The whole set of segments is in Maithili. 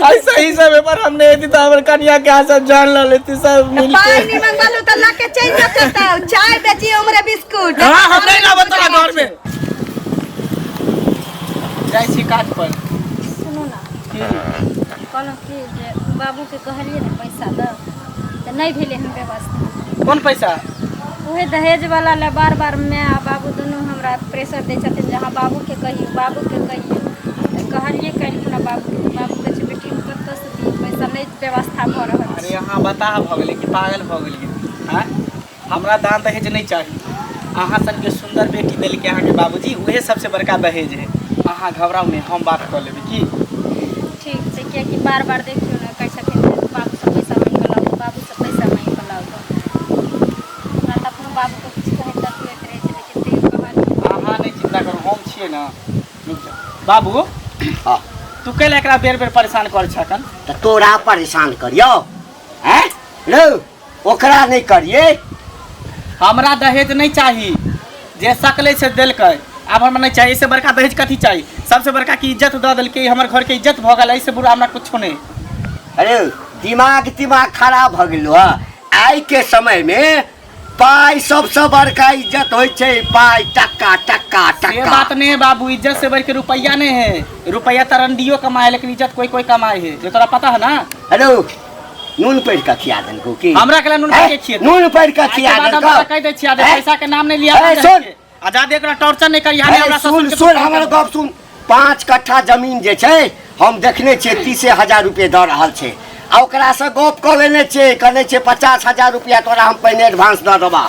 ऐसा ही सब पर हम नहीं थी तो हमर कनिया के हाथ सब जान ल लेती सब मिल पाई के नहीं मंगवालू तो लके चल जाता चाय बेची उमरे बिस्कुट हां हम नहीं लाबत तोरा घर में जाइ छी काज पर। सुनू ना, कहलहुँ कि जे बाबूके कहलियै ने पैसा दऽ, तऽ नहि भेलै हन व्यवस्था। कोन पैसा? उहे दहेजवला लए बार बार माय आ बाबू दुनू हमरा प्रेशर दै छथिन जे अहाँ बाबूके कहियौ, बाबूके कहियौ। तऽ कहलियै काल्हि खुना बाबूके, बाबू कहै छै बेटी हम कतऽसँ दिअ पैसा, नहि व्यवस्था भऽ रहल अरे छै। अहाँ बताह भऽ गेलियै कि पागल भऽ गेलियै? आँय, हमरा दान दहेज नहि चाही। अहाँ सनके सुन्दर बेटी देलकै अहाँके बाबूजी, उहे सबसे बड़का दहेज है। अहाँ घबराउ नहि, हम बात कऽ लेबै की। ठीक छै, किएकि बार बार देखियौ ने कहै छथिन जे बाबूसँ पैसा माँगि कऽ लाउ, बाबूसँ पैसा माँगि कऽ लाउ। हमरा तऽ अपनो बाबूके किछु कहैत अथी होइत रहै छै, लेकिन तैयो कहलियै। अहाँ नहि चिन्ता करू, हम छियै ने। रुक जाउ बाबू। हाँ। तू कैला एकरा बेर बेर परेशान करै छह अखन? तऽ तोरा परेशान करियौ? हैं रौ, ओकरा नहि करियै। हमरा दहेज नहि चाही, जे सकलै से देलकै, आब हमरा नहि चाही। एहिसँ बड़का दहेज कथी चाही? सबसे बड़का की इज्जत दऽ देलकै, हमर घरके इज्जत भऽ गेल, एहिसँ बुरा हमरा कुछो नहि। अरे दिमाग तिमाग खराब भऽ गेलो हँ। आइके समयमे पाइ सबसँ बड़का इज्जत होइ छै, पाइ, टक्का टक्का से टक्का। बात नहीं है बाबू, इज्जत से बढ़ के रुपया नहीं है। रुपया तरंडियो कमाए, लेकिन इज्जत कोई कोई कमाए है, जो तोरा पता है ना। हेलो, नून पढ़ि कऽ खिया देलकौ की? हमरा के नून पढ़ि के खिए? नून पढ़ि कऽ खिया देलकौ। देलकौ। कहि दै छियै, पैसा के नाम नहीं लिया। सुन, आजाद एकरा टॉर्चर नहीं करी हमरा। सुन सुन, हमर गप सुन। 5 कट्ठा जमीन जे छै हम देखने छियै, 30,000 रुपये दऽ रहल छै आ ओकरासँ गप कऽ लेने छियै, कहने छियै 50,000 रुपया तोरा हम पहिने एडवांस दऽ देबा।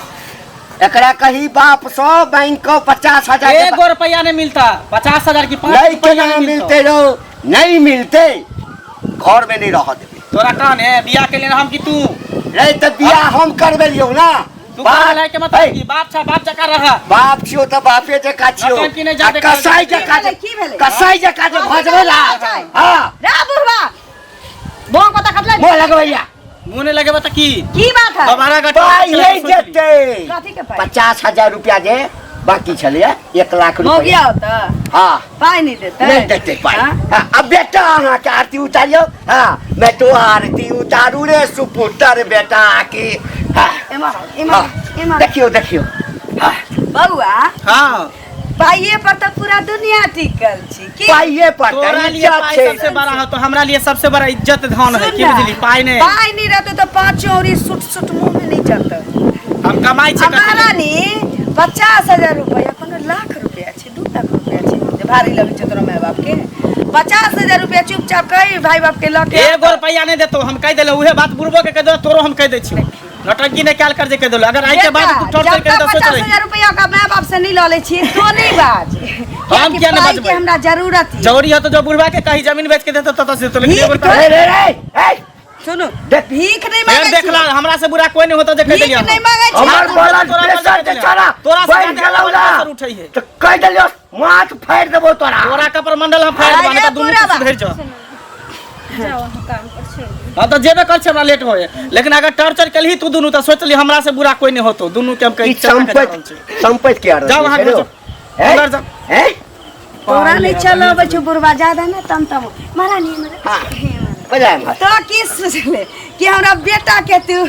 एकरा कही बापसँ मांगि कऽ 50,000। एगो रुपया नहीं मिलता, 50,000 की 5 नहीं रुपया केना नहीं मिलते रहो? नहीं मिलते, घर में नहीं रह देबै। तोरा कौन है बियाह के लिए, हम कि तू? रे तऽ बियाह हम करबेलियौ ना। तू बाप के मतलब की? बाप छा, बाप जका रहा। बाप छियो तऽ बापे जका छियो। नौटंकी नहि जादे आ कसाई जका जे की भेलै? कसाई जका जे भजबै ला। हां रे बुढ़वा बोंग पता कटलै। मोह लगबैया। मुंह नहीं लगेबा तऽ की की बात है? दोबारा गट पाइ नहि देतै। कथी के पाइ? 50,000 रुपया जे बाकी छलैया, 1 लाख मौगिया रुपया। होता हाँ पाइ नहीं देतै? नहीं देतै पाइ। हाँ? हाँ, अब बेटा अहाँके आरती उतारियौ। हाँ, मैं तो आरती उतारू रे सुपुत्र बेटा के। हाँ। एम्हर आउ, एम्हर हाँ, आउ, एम्हर। देखियौ देखियौ। हाँ। बौआ। हाँ। पाइए पर तऽ पूरा दुनिया टिकल छी की? पाइए पर तऽ तोरा लिए इज्जत पाई छै। सबसे बड़ा हो तो हमरा लिए सबसे बड़ा इज्जत धन है। सुन की ना, बुझली, पाई नहीं। पाइ नहीं रहतौ तऽ पाँचो औरी सुट सुट मुँह में नहीं जतौ। हम कमाई छी कथी? महारानी, 50,000 रुपया कोनो लाख रुपया छै, 2 लाख रुपया छै जे भारी लगै छै तोरा माय बाप के? 50,000 रुपया चुपचाप कही भाई बाप के लऽ के। एगो रुपया नहीं देतो, हम कह देले। उहे बात बुढ़बो के कह दो, तोरो हम कह दै छियो, नौटंकी नहीं कैल कर जे कह देलो। अगर आई के बाद तू टॉर्चर जब कर तक दो, सोच पचास रही हजार रुपया का माय बाप से नहीं लऽ लै छियै तो नहीं बाज। हम किया नहीं पाई के बजबै? हमरा जरूरत है। जरूरी है तो जो बुढ़वा के कही जमीन बेच के देतो तो से तो, लेकिन एगो रुपया रे रे रे ए, सुनू, देख। भीख नहीं फेर मांगे। देखला, हमरा से बुरा कोई नहीं होता जे कह भीख देलियै। नहीं मांगे छी। हमर तोरा ब्लड तोरा प्रेशर जे छड़ा तोरा से बढ़ि ज्यादा गेलौ हमर ना। प्रेशर उठै है। तऽ कहि देलियौ माथ फाड़ि देबौ तोरा। तोरा कपर मंडल हम फाड़ि देबा, नहीं अरे तऽ दुनू बुढ़वा। के सुधरि जा। जाउ अहाँ काम पर, छोड़ि दियौ। हाँ तो जेबे कर छी, हमरा लेट होए, लेकिन अगर टॉर्चर केलही तू दुनू तऽ सोच ली हमरा से बुरा कोई नहीं होतो। दुनू के हम कहि ई चला के जा रहल छी। संपत्ति संपत्ति के जाउ अहाँ घर जाउ। हैं? घर जाउ। हैं? तोरा नहीं चलबै छौ बुढ़वा ज्यादा ना तम तम महारानी हाँ। बजा एम्हर। तो की सोचले कि हमरा बेटा के तू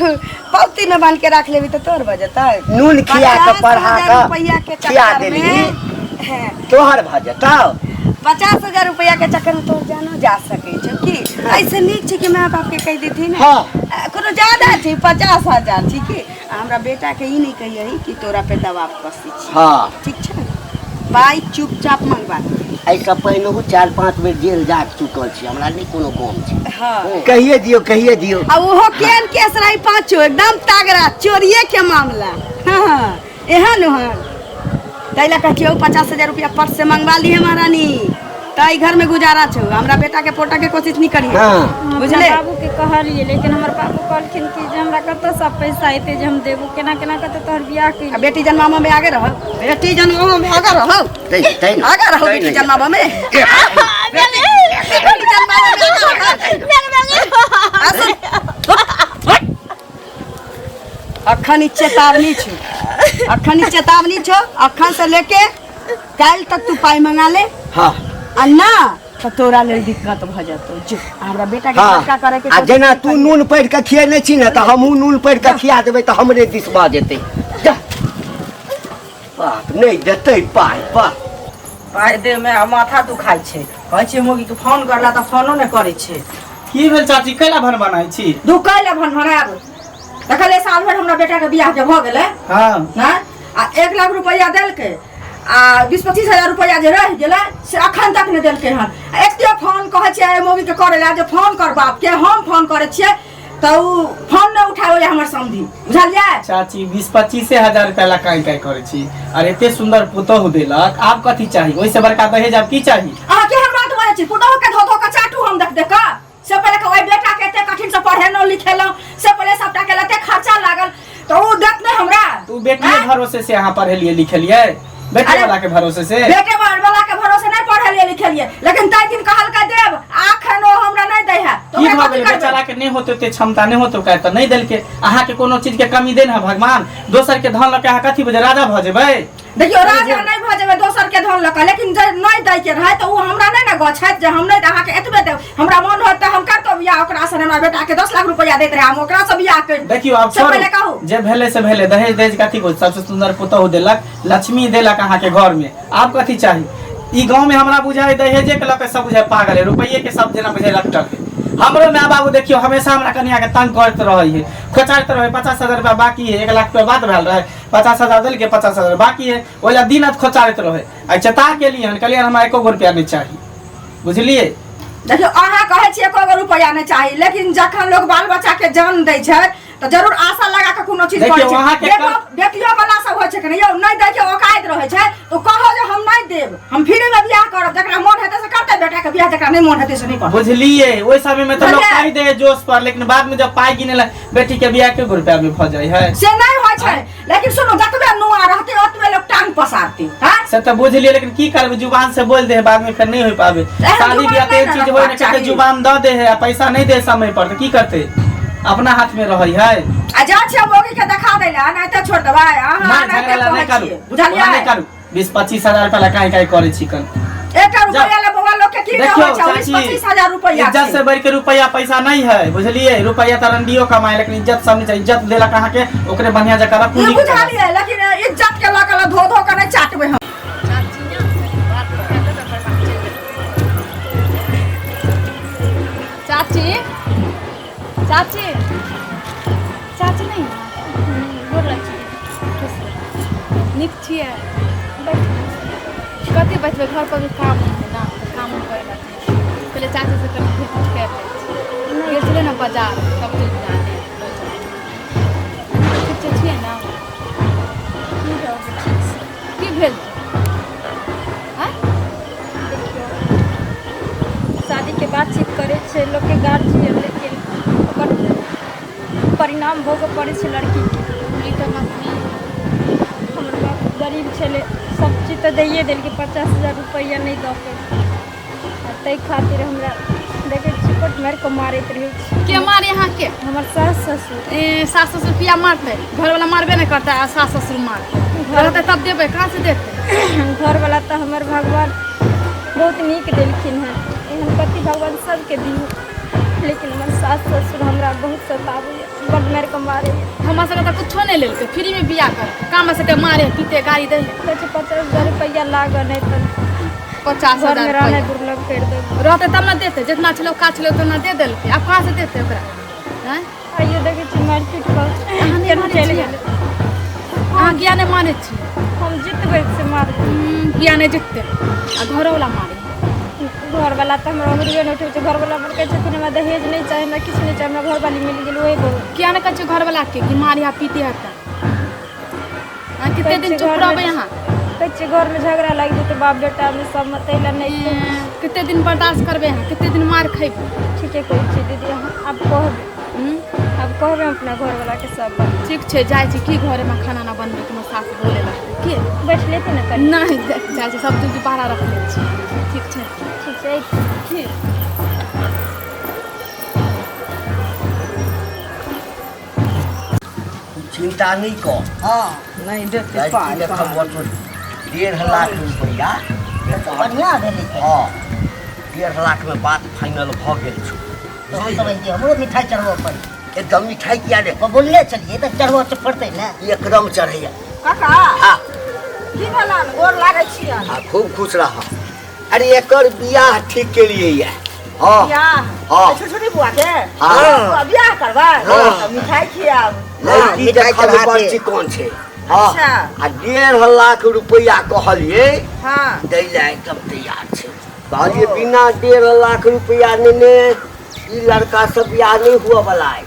पौती में बांध के रख लेबी तऽ तोर भऽ जेतै? नून खिया कऽ पढ़ा 50,000 कऽ रुपैया के खिया चक्कर देलही। में, हैं, तोहर भऽ जेतौ। 50,000 रुपैया के चक्कर में तोर जानो जा सकै छौ की? ऐसे नीक छै कि माय बाप के कहि देथिन। हाँ। कोनो ज्यादा छै? 50,000 छै की? आ हमरा बेटा के ई नहि कहियही कि तोरा पे दबाव कसै छी। हाँ। ठीक छै, पाइ चुपचाप मंगवा दे। एहिसँ पहिनहु 4-5 बेर जेल जा चुकल छी, हमरा नहि कोनो गम छै। हाँ। कहिए दियौ, कहिए दियौ। आ ओहो केहन केस रही? पाँचो एकदम तगड़ा चोरिए के मामला। हाँ, एहन ओहन ताहि लए कहै छियौ, 50,000 रुपया पट से मंगवा ली महारानी, तऽ घर में गुजारा छौ। हमरा बेटा के पोटा के कोशिश नहीं करिहे। हाँ। हम अपना बुझले? बाबूके कहलियै, लेकिन हमर बाबू कहलखिन कि जे हमरा कतऽसँ पैसा एतै जे हम देबो? केना केना कऽ तऽ तोहर बियाह आ केलियै। बेटी जन्माबऽ में आगे रहो, बेटी जन्माबऽ में आगे रहो। तै तै ने। आगे रहो। तै बेटी ने। जन्माबऽ में, बेटी जन्माबऽ में आगे रहो। आ सुन, अखन ई चेतावनी छौ, अखन ई चेतावनी छौ। अखन से लेके काल्हि तक तू पाइ मंगा ले। हाँ। आ ना तऽ तोरा लेल दिक्कत भऽ जेतौ। जो हमरा बेटा के हाँ खर्चा करे के आ जेना तू नून पढ़ि कऽ खिएने छी ने, तऽ हमहूँ नून पढ़ि कऽ खिया देबै तऽ हमरे दिस भऽ जेतै। जा बाप नहि देतै पाइ बाप। पाइ दे मे माथा दुखाइ छै। कहै छियै मौगी के फोन करला तऽ फोनो नहि करै छै। की भेल चाची, कैला भन बनाइ छी? दू कैला भन भनायब? देखलियै साल भरि हमरा बेटा के बियाह के भऽ गेलै। हाँ। हँ, आ 1 लाख रुपैआ देलकै आ 20-25 हजार रुपैआ जे रहि गेलै से अखन तक नहि देलकै हन। आ एते फोन कहै छियै एहि मौगी के करै लए जे फोन कर बाप के, हम फोन करै छियै तऽ उ फोन नहि उठाबैया हमर समधी, बुझलियै? चाची, 20-25 हजार रुपया ला काई काई करै छी? अरे एते सुंदर पुतोहु देलक, आब कथी चाही? ओहिसे बड़का दहेज आब की चाही? अहाँ केहन बात बाजै छी? पुतोहु के धो धो के चाटू हम देख देख कऽ। से पहिले के ओहि बेटा के एते कठिन से पढ़ेलहुँ लिखेलहुँ, से पहिले सबटा के एते खर्चा लागल तऽ उ देत नहि हमरा? तू बेटिए भरोसे से अहाँ पढ़ेलिए लिखेलिए? बेटे अरे- वाला के भरोसे से? बेटे वाला के भरोसे नहीं पढ़लिए लिखेलिए, लेकिन ताहि दिन कहलकै देब, आखन ओ हमरा नहीं दै है। तो की ओकरा भऽ कथी गेलै? करबै? बेचारा के नहि होते ओते क्षमता, नहि होते ओकरा तऽ नहि देलकै। अहाँके कोनो चीज के कमी देन है भगवान? दोसर के धन लऽ के अहाँ कथी बुझे राजा भऽ जेबै? देखियौ, राजा नहीं भऽ जेबै दोसर के धन लऽ कऽ, लेकिन जे नहीं दै के रहै तऽ ओ हमरा नहीं ने गछैत जे हम नहीं अहाँके एतबे देब। हमरा मन होत तऽ हम करतौ बियाह ओकरा से। हमरा बेटा के 10 लाख रुपया दैत रहै, हम ओकरा से बियाह कर। देखियौ, आब से पहिले छोड़ू, कहू। जे भेलै से भेलै। दहेज दहेज कथी को? सबसे सुंदर पुतोहु देलक, लक्ष्मी देलक अहाँके घर में, आब कथी चाही? ई गांव में हमरा बुझाय दहेजे के लऽ के सब बुझाय पागल है, रुपये के सब जेना बुझाय लटकल है। हमरो माय बाबू देखियौ हमेशा हमरा कनिया के तंग करैत रहै है, खोचाइत रहै। 50,000 रुपया बाकी है, 1 लाख रुपया बात भेल रहै, 50,000 देलकै, 50,000 बाकी है, ओहि ला दिन रात खोचारैत रहै। आइ चेता केलियै हन, कहलियै हमरा एको गो रुपया नहि चाही, बुझलियै? देखियौ, अहाँ कहै छियै एको गो रुपैआ नहि चाही, लेकिन जखन लोक बाल बच्चा के जान दै छै तऽ जरूर आशा लगा कऽ कोनो चीज देखियौ, करै छै। अहाँके बेटो बेटियो वाला सब होइ छै कि नहि यौ, नहि दै के औकात रहै छै तऽ कहो जे हम नहि देब, हम फ्री में बियाह करब। जकरा मोन हेतै से करतै बेटा के बियाह, जकरा नहि मोन हेतै से नहि करतै। बुझलियै, ओहि समय में तऽ लोक बुझलियै? पाइ दे जोश पर, लेकिन बाद में जब पाइ गिने ला बेटी के बियाह के रुपया में भऽ जाइ है। से नहि होइ छै, लेकिन सुनू, जतबे नुआ रहतै ओतबे लोक टांग पसारतै। हाँ, से तऽ बुझलियै, लेकिन की करबै, जुबान से बोल दे है, बाद में फेर नहीं हो पाबे। एहन शादी जुबान बियाह नहि तऽ ने चीज होय ने रखबाक कते चाही। जुबान दऽ दे है आ पैसा नहीं दे समय पर तऽ की करतै? अपना हाथ में रहै है। आ जा छियै मौगी के देखा दै लए, एनाहिते छोड़ देबै अहाँ? नहि, एनाहिते झगड़ा नहि कहै करू। छियै, बुझलियै? ओना नहि करू, 20-25 हजार रुपया ला काहे काहे करै छी कन? एकटा रुपैआ ले बौआ लोग के की देखियौ होइ छै? चाची, 20-25 हजार रुपैआ इज्जत छै। से बढ़ के रुपया पैसा नहीं है, बुझलियै? रुपया तऽ रंडियो कमाए, लेकिन इज्जत सब नहीं चाहिए। इज्जत देलक अहाँके, ओकरे बढ़िया जकाँ रखू, ई नीक जकाँ। बुझलियै, लेकिन इज्जत के लऽ के धो धो के नहि चाटबै हम। चाची, चाची, चाची नहीं? गोर लगै छी। नीक छियै? कथी बैठबै, घर पर भी काम उम है ना, तऽ काम उम करै लए पहिले चाची से कनि भेंट उट करि लै छी। गेल छलै ने बाजार सब चीज आनै, ठीक छै छियै ने? की रहबै ठीक से। की भेल? आँय? देखियौ, शादीके बातचीत करै छै लोकके गार्जियन, लेकिन ओकर परिणाम भोगऽ पड़ै छै लड़कीके। ई तऽ बात नहि। हमर बाप गरीब छलै, सब चीज तऽ दैए देलकै, 50,000 रुपैआ नहि दऽ पेलकै आ ताहि खातिर हमरा देखै छी कोट मारि कऽ मारैत रहै छै। के मारे अहाँके? हमर सास ससुर। ए, सास ससुर किया मारतै? घरवाला मारबे नहि करतै आ सास ससुर मारतै? रहतै तब देबै, कहाँ से देतै? घरवला तऽ हमर भगवान बहुत नीक देलखिन हँ, एहन पति भगवान सबके दियौ, लेकिन हमर सास ससुर हमरा बहुत सताबैए, बड्ड मारि कऽ मारैए। हमरा सबके तऽ कुछो नहि लेलकै, फ्रीमे बियाह करतै, काम सबके मारे पीटे गाड़ी दै। कहै छै 50,000 रुपैआ लागऽ, नहि तऽ 50 घरमे हजार रहनाइ रुपैआ दुर्लभ करि देब। रहतै तब ने देतै। जितना छलै औकात छलै उतना दे देलकै, आब कहाँ से देतै ओकरा? आँय? आइयो देखै छी मारि पीट कऽ अहाँ नहि केना मानै चलि छियै? गेलै। अहाँ किया नहि मानै छियै? हम जितबै से मारबै। किया नहि जिततै? आ घरोवला मारै? घरवला तऽ हमरा उंगलियो नहि उठबै छै। घरवला हमर कहै छथिन हमरा दहेज नहि चाही, हमरा किछु नहि चाही, हमरा घरवाली मिल गेल ओहे बहुत। किया नहि कहै छियै घरवलाके कि मारी हा पीती हा? तऽ अहाँ कते कहै दिन छियै चुप घरमे रहबै अहाँ? कहै छियै घरमे झगड़ा लागि जेतै बाप बेटामे सबमे, ताहि लए नहि कहै छियै। कते दिन बर्दाश्त करबै अहाँ? कते दिन मार खैबै? ठीके कहै छियै दीदी अहाँ। आब कहबै, आब कहबै हम अपना घरवलाके सब बात। ठीक छै, जाइ छी की घरमे खाना ना बनबै, हमर सास बोले लगतै की। बैठ लेती ने कनि। नहि, जाइ छी, सब दूध बाहर रखने छी। ठीक छै। ठीक छै। ठीक। तू चिंता नहीं कर। हाँ, नहीं देते लड़की पाइ। देखब तो 1.5 लाख रुपया बढ़िया भेलै। हाँ। 1.5 लाख में बात फाइनल भऽ गेल छौ। तहन तऽ बहिन हमरो मिठाई चढ़बऽ पड़ी। एकदम मिठाई किया ने। बोलने छलियै तऽ चढ़बऽ तऽ पड़तै ने। एकदम चढ़ैया। काका। हाँ। की भेलन? गोर लागै छियन। हाँ, खूब खुश रह। अरे एकर बियाह ठीक केलिए या। हाँ। बियाह? हाँ। छोटी बुआ के? हाँ। बुआ बियाह करबै? हाँ। तऽ मिठाई खियाब। लड़की मिठाई देखल चढ़ा बड़ के। चिकन छै। हाँ। अच्छा। आ 1.5 लाख रुपया कहलिए हाँ। दै लए एकदम तैयार छै। कहलिए बिना 1.5 लाख रुपया नेने ई लड़का सब बियाह नहीं हुआ वाला है।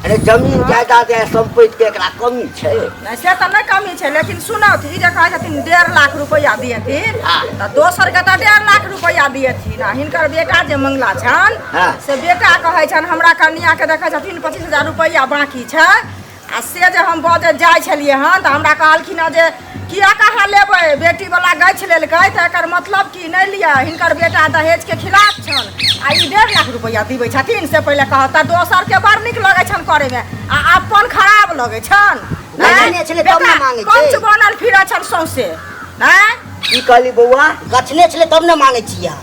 अरे जमीन जायदाद या संपत्ति के एकरा कमी छै? नहि, से तऽ नहि कमी छै, लेकिन सुनौथ, ई जे कहै छथिन 1.5 लाख रुपैआ दिएथिन, तऽ दोसर के तऽ 1.5 लाख रुपैआ दिएथिन आ हिनकर बेटा जे मंगला छनि, से बेटा कहै छनि हमरा कनिया के देखै छथिन 25,000 रुपैआ बाँकी छै। आ से जे हम बजैत जाइ छलियै हन तऽ हमरा कहलखिन हँ जे किया कहाँ लेबै, बेटीवला गछि लेलकै तऽ एकर मतलब की नहि लिअ। हिनकर बेटा दहेजके खिलाफ छनि आ ई 1.5 लाख रुपैआ दिबै छथिन, से पहिले कहत तऽ दोसरके बड़ नीक लगै छनि करैमे आ अपन खराब लगै छनि। गछने छलै तब ने मांगै छै। कंच बनल फिरै छनि सौंसे आँय। की कहली बौआ? गछने छलै तब ने मांगै छियै अहाँ।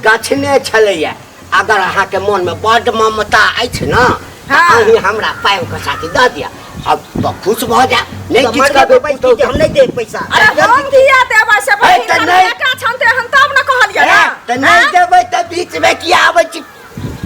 गछने छलैया। अगर अहाँके मनमे बड्ड ममता अछि ने तऽ अहीं हमरा पाइ के साथी दऽ दिअ, अब तऽ खुश भऽ जायब। नहि तऽ किछु मरबे कहबै पैसा पुतहु हम नहि देब पैसा। अरे हम किया देबै से? ए, बहिन तऽ नहि। बेटा छनि तऽ हम तब ने कहलियै ए, ने। तऽ नहि देबै तऽ बीचमे किया आबै छी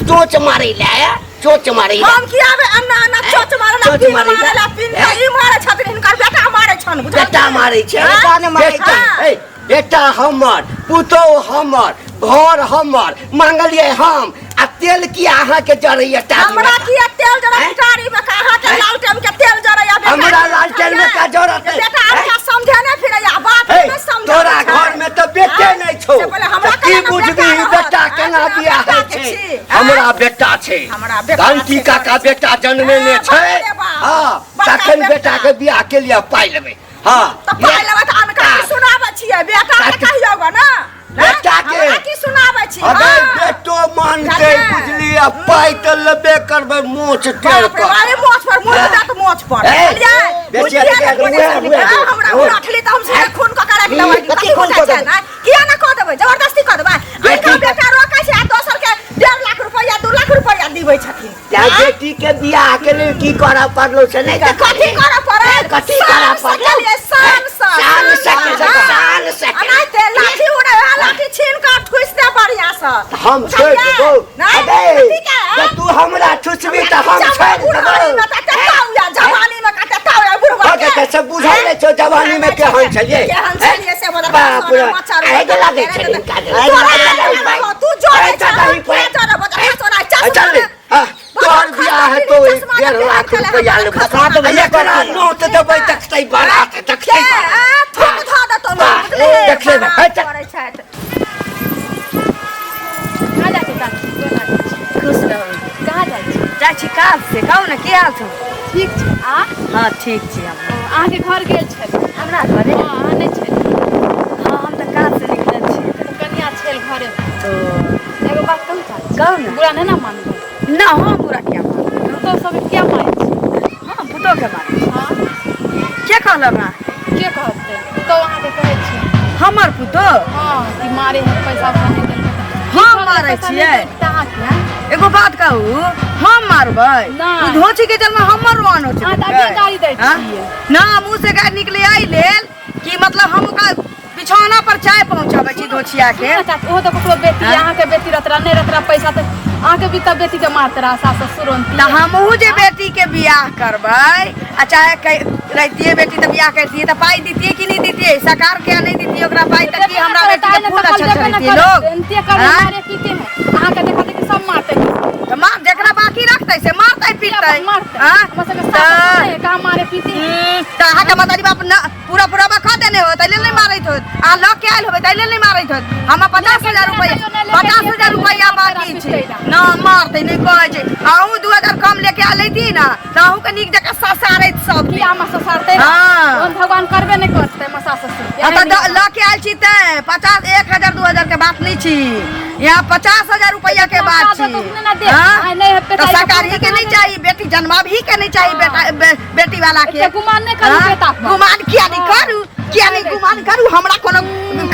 चोच मारै लए? चोच मारै लए। हम किया आबै अन्ना अन्ना चोच मारै ला? चोच पिन मारै मारै ला। ला पिन के ई मारै छथिन, हिनकर बेटा मारै छनि, बुझलखिन? बेटा मारै छै। बेटा नहि मारै बेटा छै। ए, बेटा हमर, पुतोहु हमर, घर हमर, मांगलियै हम आ तेल किया अहाँके जरैया टारी? हमरा किया तेल जरै? हैं? टारी में का अहाँके हैं? लालटेन के तेल जरैया बेटा? हमरा लालटेन में का जरत है? बेटा हैं? अनका समझे नहि फिरैया, बाप हे, नहि समझे। तोरा घर में तऽ बेटे नहि छौ से पहिले हमरा तऽ की कहना बेटा बुझबी रहत, बेटा केना हमरा बियाह बेटा होइ के छै? छी, हमरा बेटा छै। हमरा बेटा घंटी छै, काका बेटा जन्मेने हाँ, छै। बाप रे बाप। हाँ, बड़का तखन बेटा। बेटा के बियाह के लिए पाइ लेबै। हाँ। तऽ पाइ लेबै तऽ अनका की सुनाबै छियै? बेटा के कहियौ गो ने। बेटा के। हमरा की सुनाबै छी? अबे हाँ। बेटो मानतै। जाने। बुझली, आ पाइ तऽ लेबे करबै मोछ टेढ़ बाप रे कऽ। बाप, अरे मोछ पर मोछ दत मोछ पर। ए, बुझलियै? बेचिया बुझलियै के ने उहे, कोने उहे, से? हमरा उहे। उठली तऽ हम सीधे खून कऽ के राखि देबै। कथी कथी खून बुझाइ कऽ छै देबै? ने? किया ने कऽ देबै? जबरदस्ती कऽ देबै? अनका बेटा रोकै छै आ दोसर के 1.5 लाख रुपैआ 2 लाख रुपैआ दिबै छथिन। त्या बेटी के बियाह के लेल की करऽ पड़लो से नहि तऽ कथी करऽ पड़ल? कथी करऽ शान से पड़ल? केलियै, शान से, शान से केलियै, हाँ। शान से केलियै। एनाहिते लाठी उड़े है, लाठी छीन कऽ ठुसि दे बढ़िआँ सँ। हम छोड़ि बुझलियै? देबौ? नहि, अबे, कथी के, तऽ तू हमरा ठुसबी तऽ हम छोड़ि बुढ़ारी देबौ? में कते ताऊ या, जवानी में कते ताऊ या बुढ़वा हो के। गेल, से बुझल नहि छौ जवानी में केहन छलियै। केहन छलियै से बड़ा बाप रे, सोना मच्छर आगि लागै छै हिनका जे। तोरा आगि तू जोड़ै ए, छह, दही हम किया पर। जोड़ब? देखा सोना, चश्मा चल रे, में- हाँ, तोहर बियाह हेतौ, 1.5 लाख रुपैआ लेबौ। बता देबै। एकरा नोत देबै, देखतै बारात, देखतै के बारात। आ, थूक धऽ देतौ लोक, वाह, बुझलिही? देखले बा, बारात हे, चल। करै छथि। कहाँ जाइ छी काकी? गोर लागै छी। खुश रहू। कहाँ जाइ छी? जाइ छी काज से। कहू ने, की हाल छौ? ठीक छै। आ हाँ, ठीक छी हम। अहाँके घर गेल छली। हमरा घरे? हँ, अहाँ नहि छली। हाँ, हम तऽ काज से निकलल छी। तऽ कनिया छल घरे। तो एगो बात कहू चाची? कहू ने। बुरा नहि ने मानबै? ना, हम बुरा क्या मानबै? पुतहु सबके किया मारै छी? हम पुतोह के मारै छी? हँ। के कहलक अहाँ? के कहतै? पुतहु अहाँके कहै छी। हमर पुतोह? हँ, कि मारे है, पैसा उसा नहि देलकै। हम मारै पैसा नहि छियै? देलकै तऽ अहाँके हैं? एगो बात कहू, हम मारबै? नहि। ओ धोची के जन्म हमर रोआन हो। अहाँ तऽ अभिये गाली दै छियै। ना, मुँह से गाली निकले आई लेल कि मतलब हम ओकरा बिछौना पर चाय पहुंचाबै छी धोचिया के। सुनू ने चाची, ओहो तऽ ककरो बेटी। हाँ? अहाँके बेटी रहत रहा, नहि रहत रहा पैसा तऽ अहाँके भी तऽ बेटीके मारत रहा सास ससुर। तऽ हमहूँ जे बेटी के बियाह करबै आ चाहे रहितियै बेटी तऽ बियाह करतियै तऽ पाइ दितियै कि नहि दितियै? सरकार के नहि दितियै ओकरा पाइ तऽ की हमरा बेटी के फूल अच्छा चढ़ैतियै लोग? आँय? मारे पीते हैं अहाँके देखा देखी सब मारते। तऽ मार, जेकरा बाकी रखतै से मारतै पीटतै। मारते। आँय? हमर सबके सास तऽ ससुर नहि, कहाँ मारे पीते हैं। तऽ अहाँके मतारी बाप न पूरा पूरा खा देने होत, ताहि लेल नहि मारैत होत। अहाँ लऽ के आयल होबै, ताहि लेल नहि मारैत होत। हमरा 50,000 रुपैआ, 50,000 रुपैआ बाकी छै न, मारतै नहि कहै छै। अहूँ 2000 कम लेके आ लैती ने तऽ अहूँके नीक जकाँ ससारैत सब। की हमर ससुरते? हाँ। ओहन भगवान करबे नहि करतै हमर सास ससुर। आ तऽ लऽ के आयल छी तैं 50, 1000 2000 के बात नहीं छी यहाँ, 50,000 रुपैआ के बात छी। हाँ? तऽ सरकारी के नहीं चाहिए, बेटी जन्माबही के नहीं चाहिए बेटा बेटी वाला के। एते गुमान नहि करू हाँ? बेटा पर। गुमान किया नहीं करू? किया नहीं गुमान करू हमरा कोनो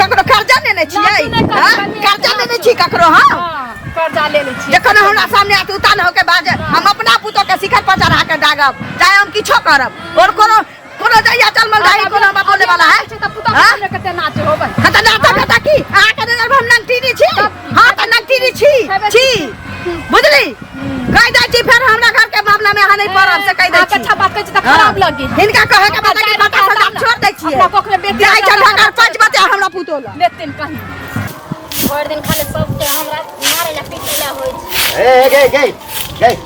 ककरो कर्जा लेने छियै लाजो नहि करू, हाँ? कनिया। कर्जा लेने छी ककरो हाँ हाँ, कर्जा ले लै छियै जखन हमरा सामने आते उतान होके बाजे हम अपना पुतो के शिखर पर चढ़ा के दागब चाहे हम किछो करब और कोनो कोनो जइया चल मल जाई कोनो हमरा बोले वाला है तऽ पुतहु हाँ? सामने कते नाच होबै हाँ तऽ नाटक कता की अहाँ के नजर में हम नंगटीनी छी हाँ तऽ नंगटीनी छी छी बुझली कहि दै छी फेर हमरा घर के मामला में अहाँ नहीं पड़ब से कहि दै अहाँके छी अच्छा बात कहै छी तऽ खराब लगी हिनका कहे के बता कि 50,000 छोड़ दै छियै अपना ककरो बेटी जाइ छै ढकार 5 बजे हमरा पुतो ला लेथिन कहीं भरि दिन खाली सबके हमरा मारै ला पीटै ला होइ छै ए गे गे गे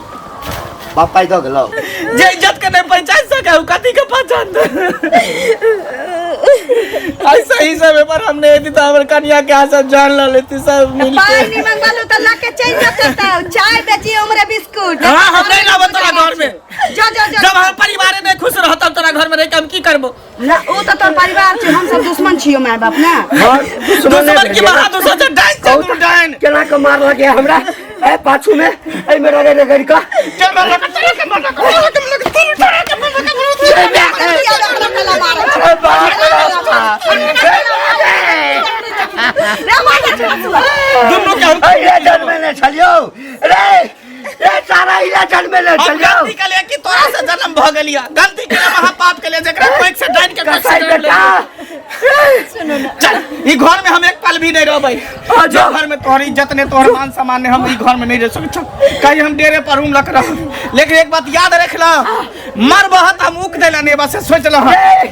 बाप पाइ दऽ गेलौ जे इज्जत के नहीं पहचान सके उ कथी के पहचान ऐसा ही सब पर हमने यदि तो हमर कनिया के आशा जान ल लेती सब मिल पाई के नहीं मंगवालू तो लके चलि जेतौ चाय बेची उमरे बिस्कुट हां हम नहीं रहब तोरा घर में जो जो जो जब हम परिवार नहीं खुश रहतब तोरा घर में रह के हम की करबो ना उ तो तोर परिवार छै हम सब दुश्मन छियो माय बाप ना हँ, दुश्मने दुश्मन की भेलियै महा दुश्मन छै डाइन छै तू डाइन केना कऽ मारलक ये हमरा ए पाछू में एहिमे रगड़ रगड़ कऽ चल मार लगा चल के मार लगा चल के मार लगा अरे बाप रे बाप। दुनू के हम अरे जन्मे छलियौ रे रे सारा इला जन्मे ले हम छलियौ गलती के लिए कि तोरा से जन्म भ गेलिया गलती के लिए महापाप के लिए जेकरा कोइक से डाइन के कोइक से कसाई जन्म बेटा लेलियै। चल ई घर में हम एक पल भी नहीं रहबै जो घर में तोहर इज्जत ने तोहर मान सम्मान ने हम ई घर में नहीं रह सकै छौ कहीं हम डेरे पर रूम लक रह लेकिन एक बात याद रख ल मर बहत हम उक देला नहीं बस सोच ल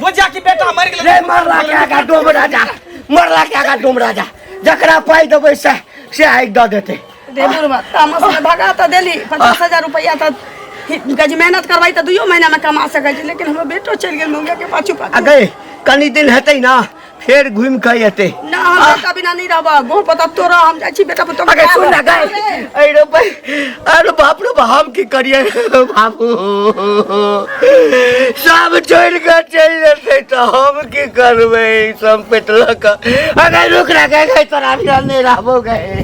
बुझा कि बेटा मर गेल रे मरला के आगा डोम राजा मरला के आगा डोम राजा जकरा पाइ देबै से से आगि दऽ देतै रे बुढ़वा तामस में भगा तऽ देली 50,000 रुपया तऽ कहै छै मेहनत करबै तऽ दुइयो महीना में कमा सकै छी लेकिन हमर बेटो चलि गेल मौगा के पाछू आ पाछू गई कनी दिन हेतै ना फेर घुमि कऽ एतै ना हम बेटा बिना नहीं रहब गोह पता तोरा हम जाइ छी बेटा पुतोह अगे सुन ना गई अरे भाई अरे बाप रे बाप हम की करिए बाबू सब छोड़ि कऽ चलि जेतै तऽ हम की करबै सम्पति लऽ कऽ अगे रुक ना गई गई तोरा बिना नहि रहबो गई।